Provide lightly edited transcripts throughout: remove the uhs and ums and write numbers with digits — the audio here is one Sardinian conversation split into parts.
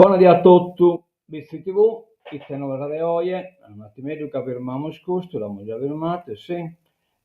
Bona die a totu, Bitzi TV, ite novas de oje, un'attimeddu ca firmamus custu, l'amus già firmatu, si,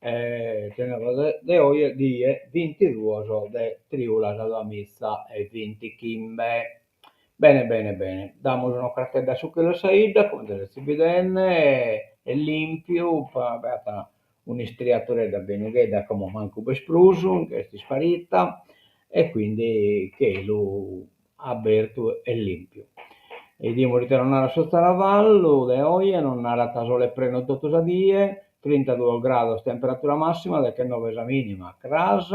ite novas de oje, die bintiduos de triulas duamiza e bintichimbe. Bene bene bene, damus un'ocratedda a su chelu 'e sa 'idda, comente sezis bidende, est limpiu, b'at un'istriaturedda benughedda como mancu b'est prus, nch'est isparita e quindi chelu abertu e limpiu. 'Idimus ite nos narat su zaravallu de oje, nos narat sole prenu totu sa die, trintaduos grados temperatura massima, dechenoe sa minima, cras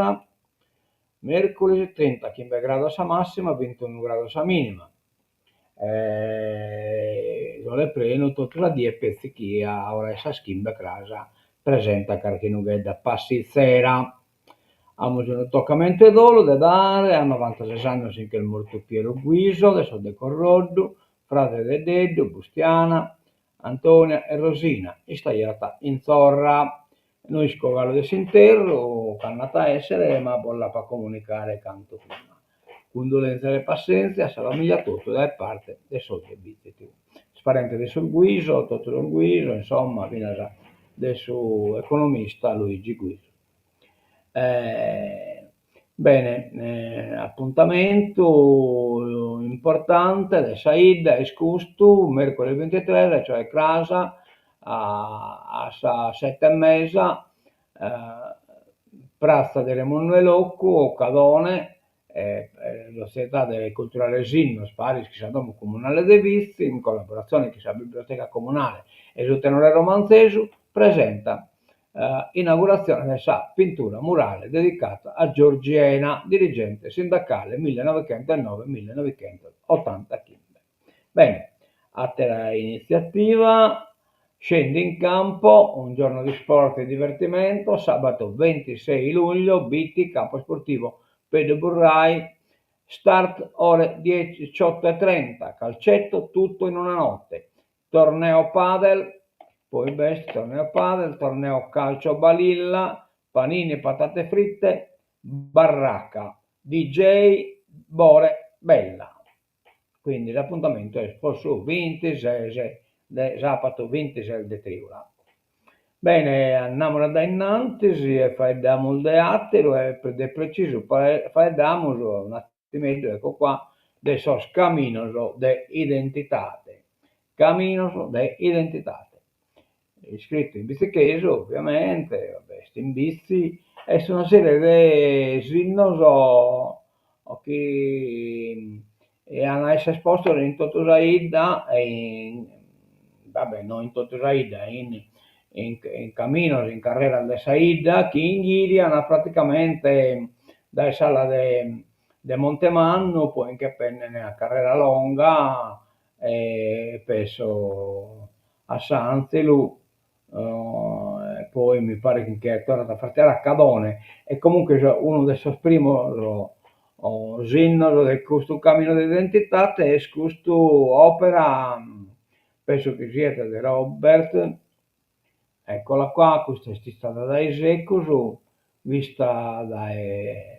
merculis trintachimbe grados sa massima, bintunu grados sa minima. Sole prenu totu sa die petzi chi a ora 'e sas chimbe cras presentat carchi nughedda passizera. Amus unu tocamentu 'e dolu de dare, a novantases annos si nch'est mortu Piero Guiso de sos de Corroddu, frade de Deddu, Bustiana, Antonia e Rosina, istaiat in Tzorra. No isco galu de s'interru, cando at a èssere, ma bos l'apo a comunicare cantu prima. Cundolèntzias e passèntzia a sa famìlia totu dae parte de sos de Bitzi TV. Is parentes de sos Guiso, totu sos Guiso, insomma, finas de su economista Luigi Guiso. Bene, apuntamentu importante de sa 'idda est custu, mèrcuris bintitres, cioè cras, a sas sete e mesa, pratza de Remunnu 'e Locu, Cadone, Sotziedade Culturale Sinnos paris chin sa Domo Comunale de Bitzi, in collaboratzione chin sa Biblioteca Comunale e su Tenore Romanzesu, presentat inauguratzione de sa pintura murale dedicata a Giorgi Ena, dirigente sindacale millenovecentonoe millenovecentootantachimbe. Bene, àtera initziativa, Scendi in campo, un giorno di sport e divertimento, sabato 26 luglio, Bitti, campo sportivo Pedru Burrai, start ore 18.30, calcetto tutto in una notte, torneo padel, poi b'est torneo padel, torneo calcio balilla, panini e patate fritte, barraca, DJ Bore Bella. Quindi s'apuntamentu est po su bintises de sapatu bintises de trìula. Bene, andamus a dae innantis e faeddamus de àteru e de precisu faeddamus un'attimeddu, ecco qua, de sos caminos de identidade, caminos de identidade. Iscritu in bitzichesu, ovviamente, est in Bitzi, est una serie de sinnos chi an a esser postos in totu sa 'idda e in, va bè, no in totu sa 'idda, in in caminos, in carreras de sa 'idda chi inghirian praticamente dae s'ala de de Monte Mannu, poi nche penden a Carrera Longa e penso a S'Anzelu e poi mi paret chi nche torrat a fartiare a Cadone e comunque unu de sos primos sinnos de custu caminu de identitate est custu opera, penso chi siat de Robert, eccola qua, custa est istada dae segus, vista dae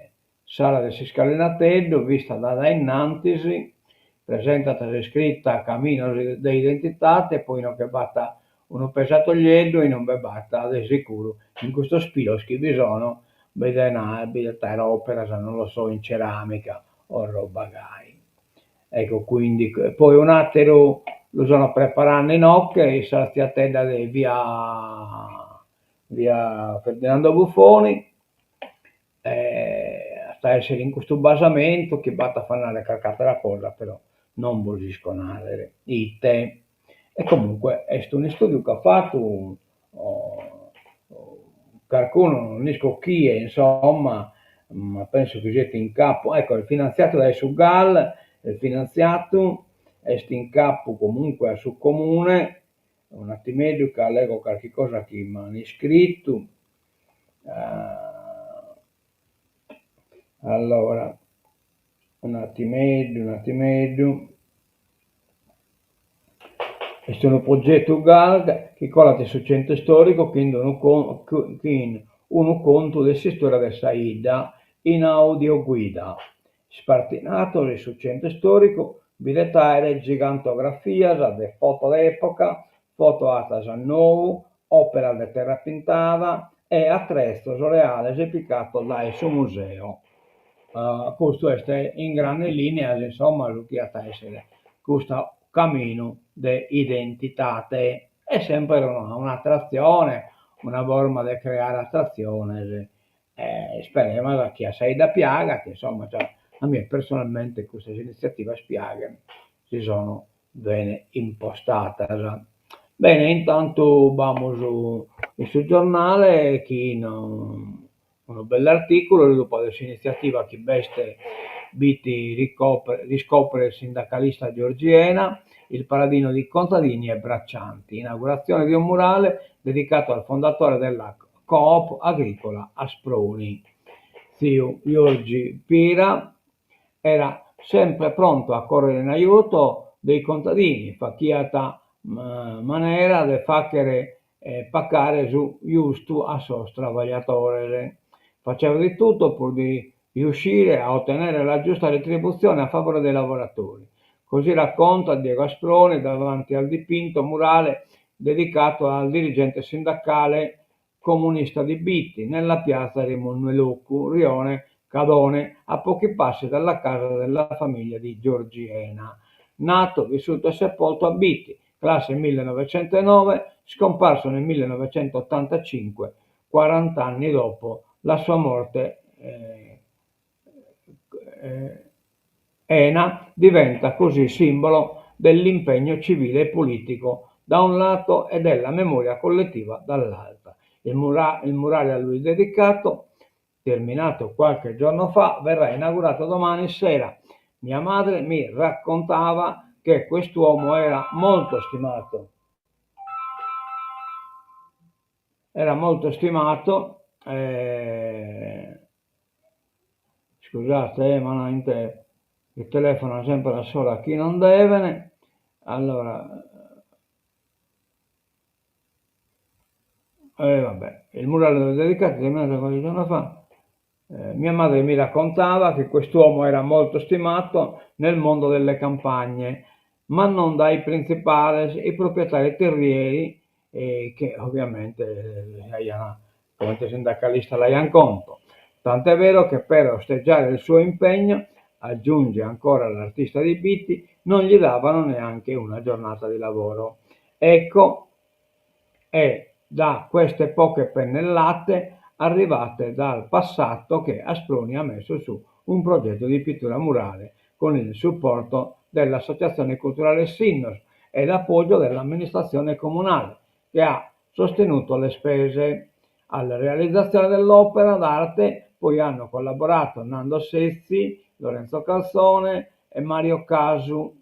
S'ala de s'iscalinateddu, vista dae dae innantis, presentat s'iscrita Caminos de identitate, poi inoghe b'at unu pesatoglieddu inube b'at de sicuru in custos pilos chi bi sono bi den bi det aer operas, non lo so, in ceramica o roba gai. Ecco quindi, poi un'atteru lu sono preparande inoghe in s'artziatedda de via via Ferdinando Buffoni At a èssere in custu basamentu chi b'at a fannare carchi àtera cosa, però non bos isco nàrrere ite. E comunque est un'istùdiu chi at fatu carcunu, no isco chie, insomma, ma penso chi siet in capu, ecco est finantziadu dae su GAL, est finantziadu, est in capu comunque a su comune, un'attimeddu ca lego carchi cosa chi m'an iscritu Allora, un'attimeddu un'attimeddu, est unu progetu GAL chi colat in su centru istoricu chin unu chin unu contu de s'istoria de sa 'idda in audioguida, ispartinados in su centru istoricu. Bi det àere gigantografias de foto de època, foto atas a nou, òperas de terra pintada e atretzos reales picados dae su museu. Custu est in grandes lìneas insomma su chi at a èssere custu caminu de identidade. Est semper un'atratzione, una forma de creare atratziones E isperemus chi a sa 'idda piagat, insomma, già a mie personalmente custas initziativas piaghen si sono bene impostadas. Bene, intantu b'amus in su giornale chin unu bellu articulu subra de s'initziativa chi b'est Bitti riscopre il sindacalista Giorgi Ena, il paladino di contadini e braccianti, inaugurazione di un murale dedicato al fondatore della Coop Agricola Asproni. Tziu Giorgi Pira era sempre pronto a correre in aiuto dei contadini, faghiat manera de fàghere pagare su giustu a sos traballadores. Faceva di tutto pur di riuscire a ottenere la giusta retribuzione a favore dei lavoratori. Così racconta Diego Asproni davanti al dipinto murale dedicato al dirigente sindacale comunista di Bitti, nella piazza di Monnu 'e Locu, rione Cadone, a pochi passi dalla casa della famiglia di Giorgi Ena. Nato, vissuto e sepolto a Bitti, classe 1909, scomparso nel 1985, 40 anni dopo la sua morte eh, eh, Ena diventa così simbolo dell'impegno civile e politico da un lato e della memoria collettiva dall'altra. Il, mura- il murale a lui dedicato, terminato qualche giorno fa, verrà inaugurato domani sera. Mia madre mi raccontava che quest'uomo era molto stimato. Era molto stimato. Eh, scusate, eh, ma mi telefono sempre a s'ora chi non deve. Allora, eh, vabbè, il murale dedicato terminato qualche giorno fa. Eh, mia madre mi raccontava che quest'uomo era molto stimato nel mondo delle campagne, ma non dai principales, i proprietari terrieri, eh, che ovviamente eh, comente sindacalista l'aian conto. Tant'è vero che per osteggiare il suo impegno, aggiunge ancora l'artista di Bitti, non gli davano neanche una giornata di lavoro. Ecco, è da queste poche pennellate arrivate dal passato che Asproni ha messo su un progetto di pittura murale con il supporto dell'Associazione Culturale Sinnos e l'appoggio dell'amministrazione comunale, che ha sostenuto le spese. Alla realizzazione dell'opera d'arte poi hanno collaborato Nando Sezzi, Lorenzo Calzone e Mario Casu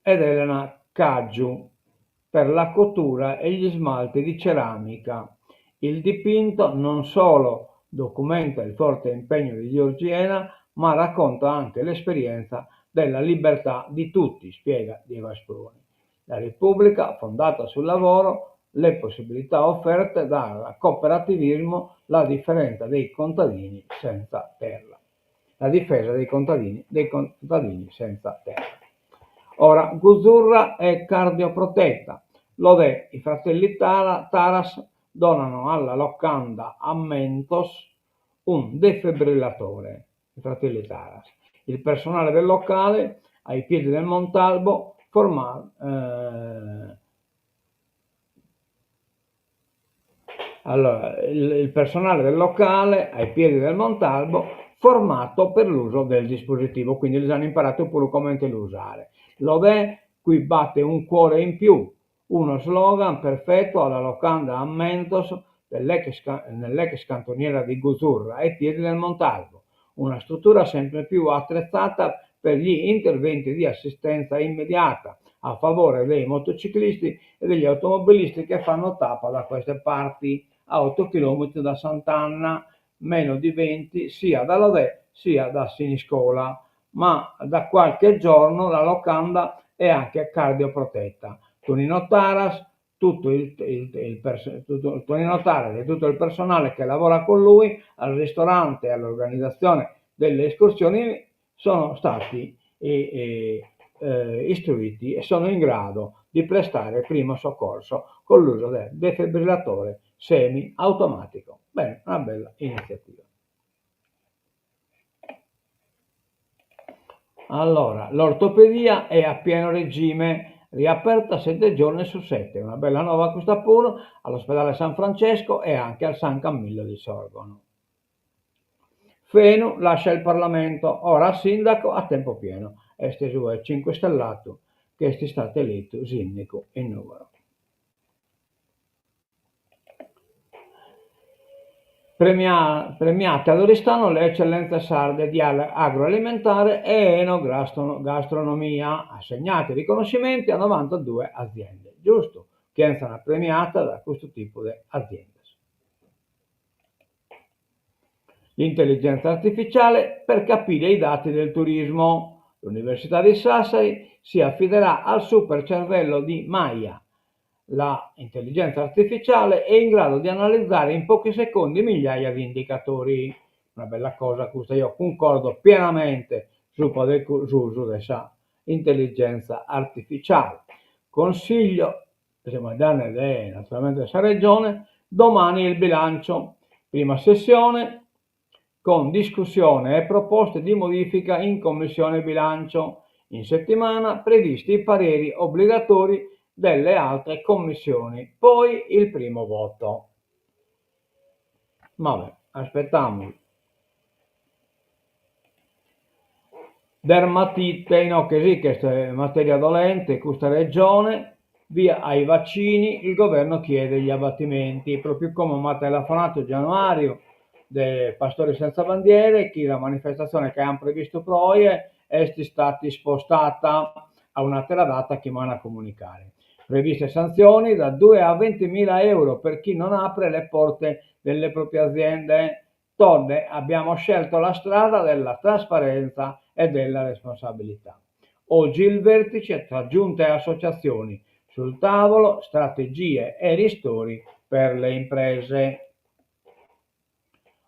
ed Elena Caggiu per la cottura e gli smalti di ceramica. Il dipinto non solo documenta il forte impegno di Giorgi Ena, ma racconta anche l'esperienza della libertà di tutti, spiega Diego Asproni. La Repubblica, fondata sul lavoro, le possibilità offerte dal cooperativismo, la differenza dei contadini senza terra. La difesa dei contadini, dei contadini senza terra. Ora, Guzurra è cardioprotetta. Lodè, i fratelli Tara, Taras donano alla locanda Ammentos un defibrillatore. I fratelli Taras. Il personale del locale, ai piedi del Montalbo, forma, eh, Allora, il, il personale del locale ai piedi del Montalbo formato per l'uso del dispositivo, quindi lis hanno imparato puru comente lu usare. Lodè, qui batte un cuore in più, uno slogan perfetto alla locanda Ammentos dell'ex, nell'ex cantoniera di Guzurra ai piedi del Montalbo, una struttura sempre più attrezzata per gli interventi di assistenza immediata a favore dei motociclisti e degli automobilisti che fanno tappa da queste parti, a 8 km da Sant'Anna, meno di 20 sia da Lodè sia da Siniscola, ma da qualche giorno la locanda è anche cardioprotetta. Tonino Taras, tutto il, il, il pers- tutto, Tonino Taras e tutto il personale che lavora con lui al ristorante e all'organizzazione delle escursioni. Sono stati istruiti e sono in grado di prestare il primo soccorso con l'uso del defibrillatore semi-automatico. Bene, una bella iniziativa. Allora, l'ortopedia è a pieno regime, riaperta 7 giorni su 7. Una bella nova custa puru, all'ospedale San Francesco e anche al San Camillo di Sorgono. Fenu lascia il Parlamento, ora sindaco a tempo pieno. Est su 'e cincuistellatu chi est istatu eletu sìndicu in Nùgoro. Premiate ad Oristano le eccellenze sarde di agroalimentare e enogastronomia, assegnati riconoscimenti a 92 aziende. Giustu chi 'enzan premiadas custu tipu de aziendas. L'intelligenza artificiale per capire i dati del turismo. L'Università di Sassari si affiderà al super cervello di Maia. La intelligenza artificiale è in grado di analizzare in pochi secondi migliaia di indicatori. Una bella cosa custa, io cuncordo pienamente subra de s'usu de sa intelligenza artificiale. Consiglio, semus faeddende de naturalmente de sa Regione, domani il bilancio, prima sessione con discussione e proposte di modifica in Commissione Bilancio. In settimana previsti i pareri obbligatori delle altre commissioni, poi il primo voto. Vabbè, aspetamus. Dermatite, inoghe sì che est materia dolente, custa regione, via ai vaccini, il governo chiede gli abbattimenti. Propriu como m'at telefonadu Gianuariu de Pastori Senza Bandiere chi sa manifestatzione chi aiant previstu pro oje est istada ispostata a un'àtera data chi m'an a comunicare. Previste sanzioni da 2 a 20 mila euro per chi non apre le porte delle proprie aziende. Todde, abbiamo scelto la strada della trasparenza e della responsabilità. Oggi il vertice tra giunta e associazioni, sul tavolo strategie e ristori per le imprese.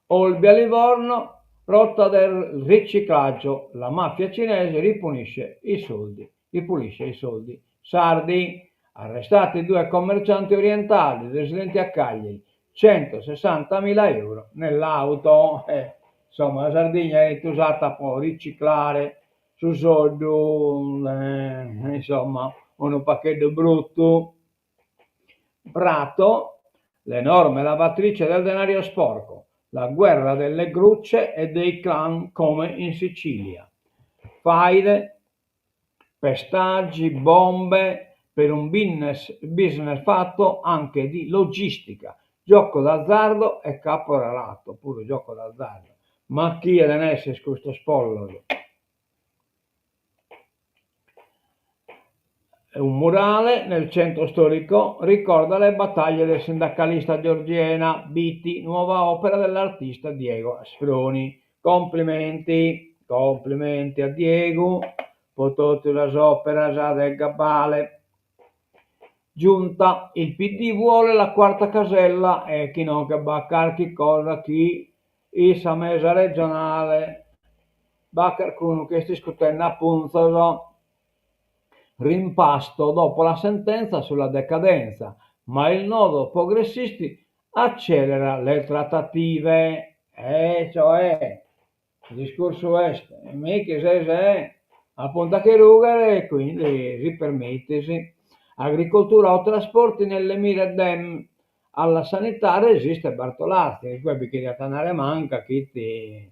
Olbia-Livorno, rotta del riciclaggio, la mafia cinese ripulisce i soldi, ripulisce i soldi sardi. Arrestati due commercianti orientali residenti a Cagliari, 160.000 euro nell'auto. Eh, insomma, la Sardigna est usata pro riciclare su soddu, eh, insomma, unu pagheddu bruttu. Prato, l'enorme lavatrice del denaro sporco, la guerra delle grucce e dei clan come in Sicilia. Faide, pestaggi, bombe per un business, business fatto anche di logistica, gioco d'azzardo e caporalato, puru gioco d'azzardo. Ma chie den esser custos pollos? Un murale nel centro storico ricorda le battaglie del sindacalista Giorgiena Biti, nuova opera dell'artista Diego Asproni. Complimenti, complimenti a Diegu po totu sas òperas de gabbale. Giunta, il PD vuole la quarta casella e chi inoghe b'at carchi cosa chi in sa mesa regionale b'at carcunu chi est iscutende a puntzos. Rimpasto dopo la sentenza sulla decadenza, ma il nodo progressisti accelera le trattative. E cioè, su discursu est, mi chi ses a punta a che rughere e quindi si permitis. Agricoltura o trasporti nelle mire dem, alla sanità resiste Bartolazzi, e igue bi cheriat andare Manca chi fit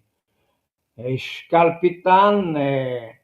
iscalpitande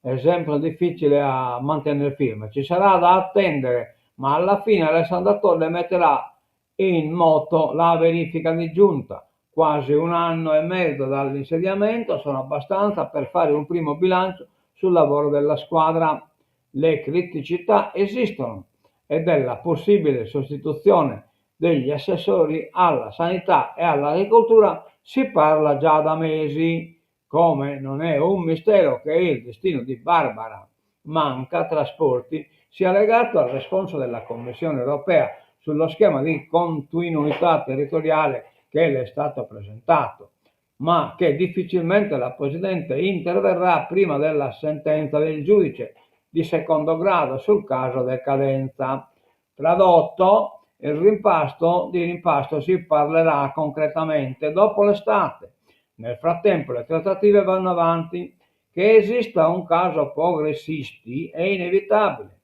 È sempre difficile a mantenere firme, ci sarà da attendere, ma alla fine Alessandra Todde metterà in moto la verifica di giunta. Quasi un anno e mezzo dall'insediamento sono abbastanza per fare un primo bilancio sul lavoro della squadra. Le criticità esistono e della possibile sostituzione degli assessori alla sanità e all'agricoltura si parla già da mesi. Come non è un mistero che il destino di Barbara Manca Trasporti sia legato al responso della Commissione europea sullo schema di continuità territoriale che le è stato presentato. Ma che difficilmente la Presidente interverrà prima della sentenza del giudice di secondo grado sul caso decadenza. Tradotto, il rimpasto, di rimpasto si parlerà concretamente dopo l'estate. Nel frattempo le trattative vanno avanti. Che esista un caso progressisti è inevitabile.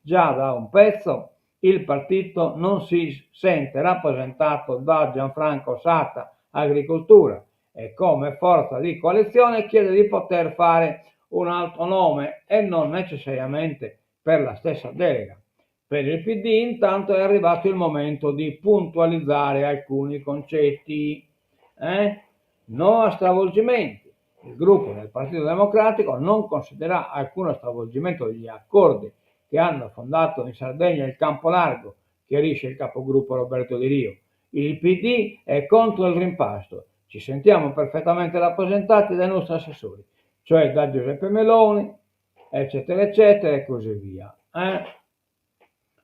Già da un pezzo il partito non si sente rappresentato da Gianfranco Satta, Agricoltura, e come forza di coalizione chiede di poter fare un altro nome e non necessariamente per la stessa delega. Per il PD intanto è arrivato il momento di puntualizzare alcuni concetti. Eh? No a stravolgimenti. Il gruppo del Partito Democratico non considererà alcuno stravolgimento degli accordi che hanno fondato in Sardegna il Campo Largo, chiarisce il capogruppo Roberto Deriu. Il PD è contro il rimpasto. Ci sentiamo perfettamente rappresentati dai nostri assessori, cioè da Giuseppe Meloni, eccetera, eccetera, e così via. Eh?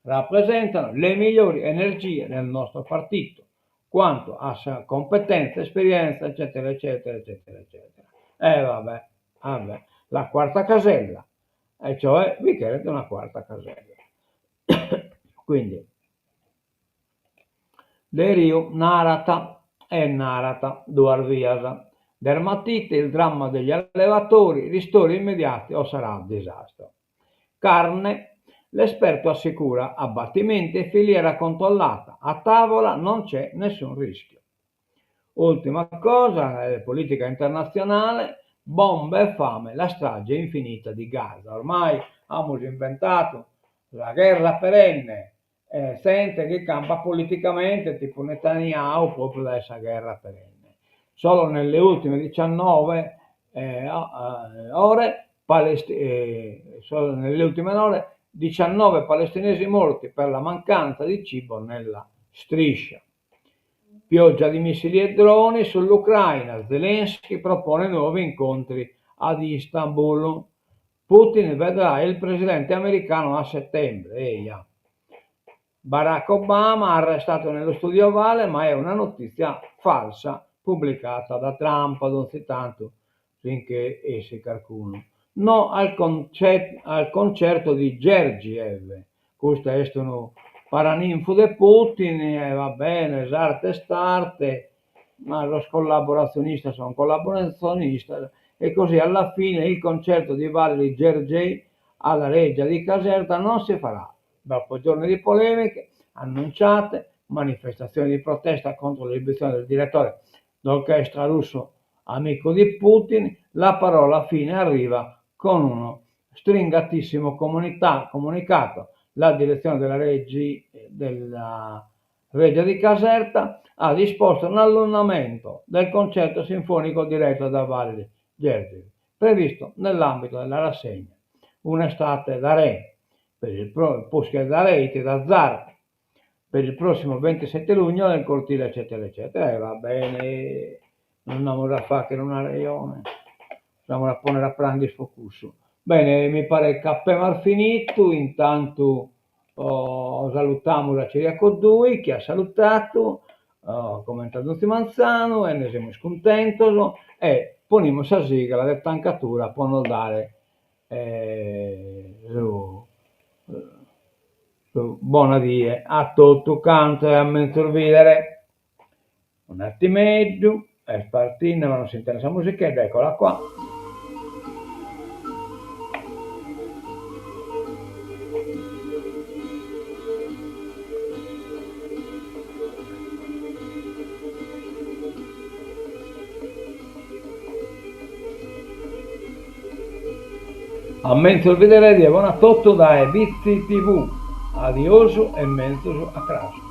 Rappresentano le migliori energie del nostro partito, quanto a competenza, esperienza, eccetera, eccetera, eccetera, eccetera. E vabbè, vabbè. La quarta casella, e cioè vi cheret una quarta casella. Quindi, Deriu narat e narat duas bias. Dermatite, il dramma degli allevatori, ristori immediati o sarà disastro. Carne, l'esperto assicura abbattimenti e filiera controllata, a tavola non c'è nessun rischio. Ultima cosa, eh, politica internazionale, bombe e fame, la strage infinita di Gaza. Ormai amus inventadu sa gherra perenne, e zente chi campat politicamente, tipu Netanyahu, propriu dae sa gherra perenne. Solo nelle ultime 19 eh, ore, palesti- solo nelle ultime ore 19 palestinesi morti per la mancanza di cibo nella striscia. Pioggia di missili e droni sull'Ucraina, Zelensky propone nuovi incontri ad Istanbul. Putin vedrà il presidente americano a settembre. Eia. Barack Obama arrestato nello studio ovale, ma è una notizia falsa pubblicata da Trump, donzi tantu finché essit carcunu. No al, conce- al concerto di Gergiev. Custu est unu paraninfu de Putin e va bene, s'arte est arte, ma sos collaboratzionistas son collaboratzionistas e così alla fine il concerto di Valery Gergiev alla Reggia di Caserta non si farà. Dopo giorni di polemiche annunciate, manifestazioni di protesta contro l'esibizione del direttore d'orchestra russo amico di Putin, la parola fine arriva con uno stringatissimo comunità, comunicato. La direzione della, Reggi, della Reggia di Caserta ha disposto un annullamento del concerto sinfonico diretto da Valery Gergiev, previsto nell'ambito della rassegna Un'estate da re, per il pro, posca da re, da zar, per il prossimo 27 luglio nel cortile, eccetera, eccetera. E va bene, non amus a faghere una rejone, nos amus a ponnere a pranghere po cussu. Bene, mi paret chi apemus finitu, intantu oh, salutamus a Ciriaco Dui chi at salutadu, oh, comente a donzi manzanu e nde semus cuntentos e ponimus sa sigla de Tancatura po nos dare eh, su, su bona die a totu cantos e a menzus bidere. Un'attimeddu, est partinde ma non s'intendet sa musichedda, eccola qua. A menzus bidere die bona a totu dae Bitzi TV. Adiosu e menzus a cras.